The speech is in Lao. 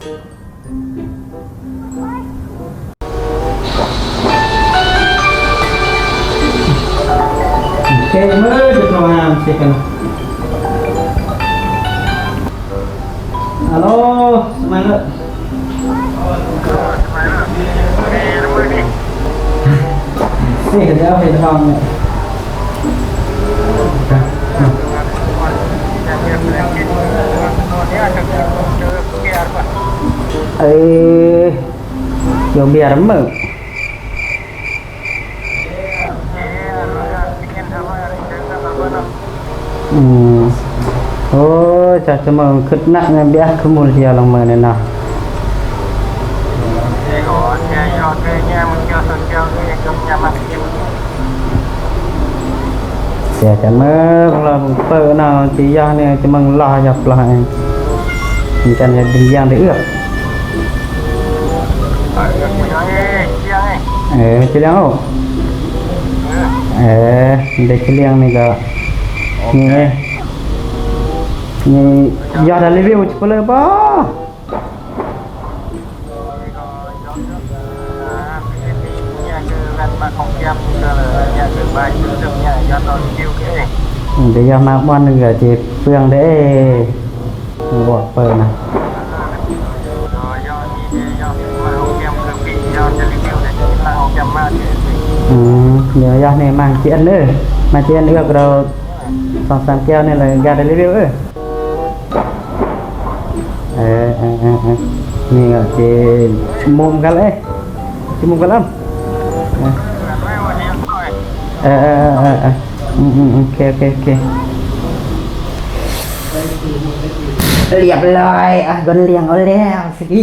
ໂອເຄ ມື້ຈະໂທຫາເຊກັນ. ອາໂລ ສະມາຍເລີ ເຊກັນແລ້ວເຮັດຫ້ອງເນຍ. ເອີ ໂຍເບຍລະເມີ. ອືມ ໂອ້ຍ ຈາກຈະເມີຄຶດໜັກແນວເບຍ ຄືມູນດຽວລະເມີແນ່ນອນ. ເສຍຈະເມີ ເບິ່ງລອເບິ່ງເປີເນາະ ຊິຢາກນີ້ຈະເບິ່ງລອຢາກປະຫານ ມັນຈັນຍາກດຶງຢ່າງໄດ້ເອື້ອ. ເອີ ຊິລ້ຽງເອົາ ເອີ ໄດ້ຊິລ້ຽງນີ້ກໍນີ້ ນີ້ ຢາກໄດ້ຣີວິວຊິເປີເລີຍບໍ່? ອືມ ດຽວຢາກມາບ່ອນໜຶ່ງກໍຊິເປືອງເດ້ ບອກເປີນນະ. ອືມ ດຽວຢາກນີ້ມາກິນເດີ ມາກິນເອືອກເຮົາສອງສາມແກ້ວນີ້ແຫຼະ ຢາກໄດ້ຣີວິວເອີ. ເອີ ເອີ ເອີ ເອີ ນີ້ກໍຊິມຸມກັນເລີຍ ຊິມຸມກັນລຳ. ເອີ ເອີ ເອີ ເອີ ເອີ ອືມ ອືມ ໂອເຄ ໂອເຄ ໂອເຄ ລຽບຮ້ອຍ ອ່ະ ໂດນລ້ຽງເອົາແລ້ວຊິ.